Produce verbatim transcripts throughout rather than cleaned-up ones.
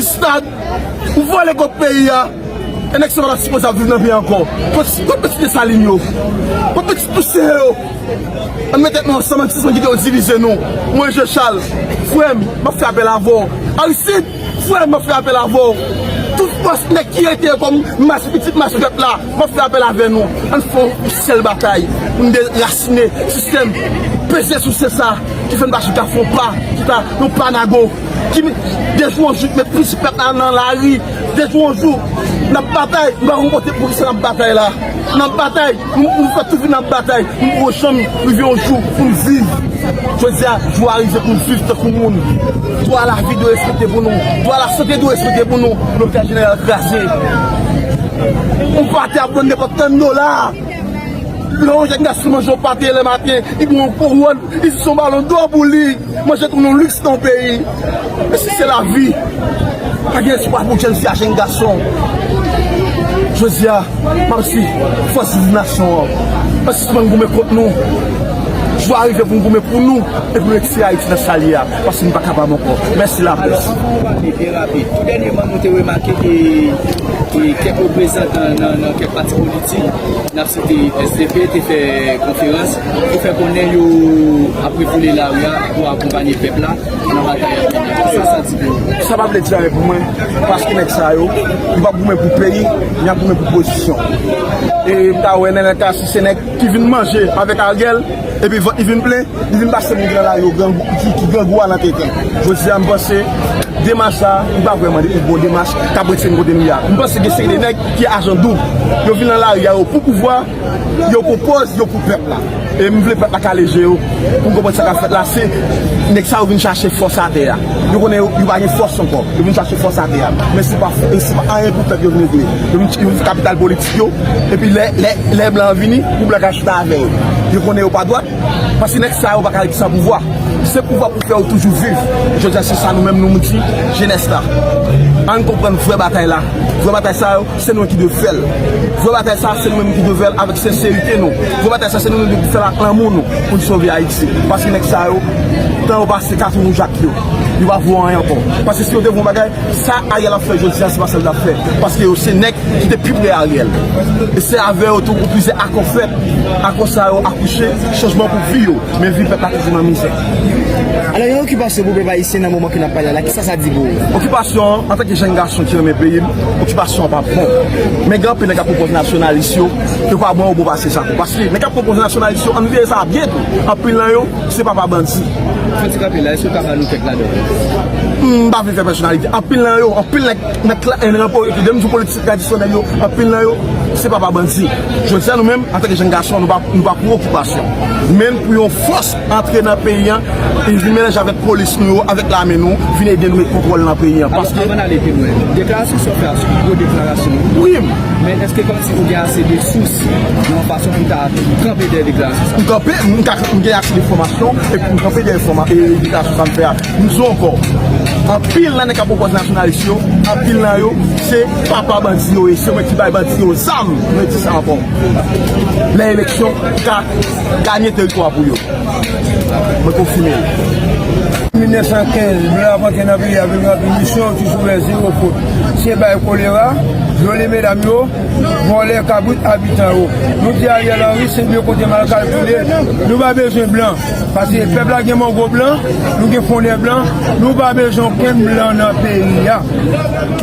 Stad, ou vòlè kòb peyi a. E nèg sa pa t ap sipoze ap viv nan peyi a ankò. Kot, kot pitit Desalin yo? Kot pitit Tousen yo? Ann met tèt nou ansanm, ann sispann kite yo divize nou. Mwen, Jean Charles, frè m, m ap fè apèl avè w. Aristide, frè m, m ap fè apèl avè w. Tout fòs nèg ki rete yo kòm mas, pitit mas pèp la, m ap fè apèl avè nou. Ann fè yon sèl batay pou n derasinen sistèm peze souse sa ki fè n pa chita fè yon pa, chita yon pa nago. Ki de jou an jou met pitit pèp la nan lari. De jou an jou n ap batay. Nou pa konn kote poukisa n ap batay la. N ap batay. Nou, nou fè tout vi n ap batay. Nou poko janm rive yon jou pou n viv. Jodi a, jou a rive pou n viv tankou moun. Dwa lavi dwe respekte pou nou. Dwa lasante dwe respekte pou nou. Lopital jeneral kraze. Yon patè ap vann nenpòt trant dola. Lè yon jèn gason manje yon pate lè maten, li bwè yon kowòn, li sou yon balon dò pou li, manje tou yon liks nan yon peyi. E si se lavi, pa gen espwa pou jèn fi a, jèn gason. Jodi a, m ap di fòs viv nasyon an, pa sispann goumen kont nou. Jou a rive pou n goumen pou nou e pou n retire Ayiti nan sa l ye a, paske nou pa kapab ankò. Mèsi laprès. Alò, anvan nou pale byen rapid, tou dènyèman nou te remake ke, ke kèk reprezantan nan, nan kèk pati politik, n ap site S D P, te fè konferans pou fè konnen yo ap revoule lari a pou akonpanye pèp la nan batay ap mennen. Sa sa di pou ou? Sa pa vle di anyen pou mwen, paske nèg sa yo, yo p ap goumen pou peyi, y ap goumen pou pozisyon. E m ta wè nan lè ka, si se nèg ki vin manje avèk Ariel, epi vant li vin plen, li vin pase moun ki nan lari yo grangou, ki, ki grangou a nan tenten. Jodi a, m panse demach sa, li pa vrèman de, bon demach k ap retire n kote n ye a. M panse gen seri de nèg ki ajan doub. Yo vin nan lari a, yo pou pouvwa, yo pou pòz, yo pou pèp la. E m vle pèp la kale je yo pou n konprann sa k ap fèt la. Se nèg sa yo vin chache fòs atè a. Yo konnen yo, yo pa gen fòs ankò. Yo vin chache fòs atè a. Men se pa, se pa anyen pou pèp yo vin regle. Yo vin, yo vin fè kapital politik yo. Epi lè, lè, lè blan an vini, pou blan ka chita avè yo. Yo konnen yo pa dwat. Paske nèg sa yo pa ka rete san pouvwa. Se pouvwa pou fè yo toujou viv. Jodi a, se sa nou menm nou di jenès la. Ann konprann vrè batay la. Vrè batay sa yo, se nou menm ki dwe fè l. Vrè batay sa, se nou menm ki dwe fè l avèk senserite nou. Vrè batay sa, se nou menm ki dwe fè l ak lanmou nou pou n sove Ayiti. Paske nèg sa yo, tan yo pase katon wouj ak yo. Yo pa vo anyen ankò. Paske si yo te vo yon bagay, sa Ariel ap fè jodi a, se pa sa l t ap fè. Paske yo se nèg ki te pi pre Ariel. E se avè yo tou pou plizyè akò fèt. Akò sa yo akouche chanjman pou vi yo. Men vi pèp la toujou nan mizè. Alò, yon okipasyon pou pèp ayisyen nan moman ke n ap pale a la, kisa sa di pou ou? Okipasyon an, antanke jèn gason ki renmen peyi m, okipasyon an pa bon. Men gen anpil nèg k ap pwopoze nasyonalis yo, yo pa bon, yo bon pase sa tou. Paske nèg k ap pwopoze nasyonalis yo, ann veye sa byen tou. Anpil nan yo, se papa bandi. Fè ti kanpe la, èske w ka ba nou kèk ladan yo? M pa vle fè pèsonalite. Anpil nan yo, anpil nèg, nèg la, en ranpo, yo te, lè m di w politisyen tradisyonèl yo, anpil nan yo, se papa bandi. Jodi a, nou menm, antanke jèn gason, nou pa, nou pa pou okipasyon. Men pou yon fòs antre nan peyi an, e vin melanje avèk polis nou yo, avèk lame nou, vin ede nou met kontwòl nan peyi an. Alò, paske avan n ale pi lwen, deklarasyon sa w fè a, se yon gwo deklarasyon. Wi. Men èske kòmsi ou gen ase de sous, yon fason pou ta kanpe dèyè deklarasyon sa? M kanpe, m ka, m gen ase de enfòmasyon, epi m kanpe dèyè enfòma-, e, deklarasyon sa m fè a. M di w ankò, anpil nan nèg k ap pwopoze nasyonalis yo, anpil nan yo, se papa bandi yo ye, se yo menm ki bay bandi yo zam, mwen di sa ankò. Lè eleksyon, ka ganye teritwa pou yo. Mwen konfime l. Mil nèf san kenz, blan ap antre nan peyi a, vin ranpli misyon, toujou wè zewo fot. Se bay kolera, vyole medam yo, vòlè kabrit abitan yo. Nou di Ariel Henry, se de kote mal kalkile, nou pa bezwen blan. Paske pèp la gen mango blan, nou gen fonnè blan, nou pa bezwen okenn blan nan peyi a.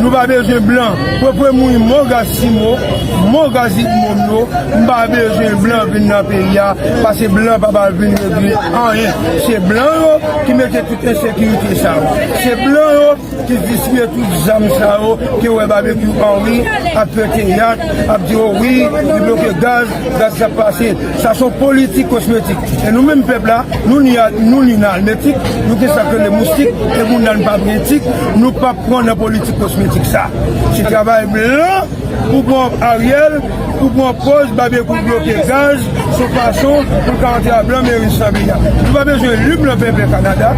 Nou pa bezwen blan. Pwepwe mouri, mò gaz simo, mò gaz itmom yo, m pa bezwen blan vin nan peyi a, paske blan pa pral vin regle anyen. Se blan yo ki mete tout ensekirite sa yo. Se blan yo ki distribiye tout zam sa yo, ke w wè Babekyou Henry ap fè teyat, ap di, o wi, li bloke gaz, gaz la ap pase. Sa se yon politik kosmetik. E nou menm pèp la, nou ni, nou ni nan almetik, nou gen sa k rele moustik, e bounda n pa gen tik, nou p ap pran nan politik kosmetik sa. Se travay blan Pou pran Ariel, pou pran pòz Babekyou bloke gaz, se yon fason pou l ka antre a blan meri Sanbi a. Nou pa bezwen li blan pèpè Kanada,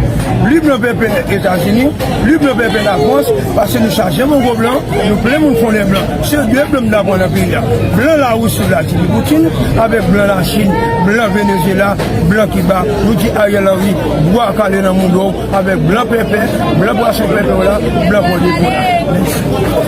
li blan pèpè Etazini, li blan pèpè Lafrans, paske nou chaje mongo blan, nou plen moun fonnen blan. Se de blan m ta pran nan peyi a. Blan Larisi, Vladimir Poutine, avèk blan Lachin, blan Venezyela, blan Kiba. Nou di Ariel Henry, bwa kale nan mouda w, avèk blan pèpè, blan pwason pèpè w la, blan pòdepò la. Mèsi.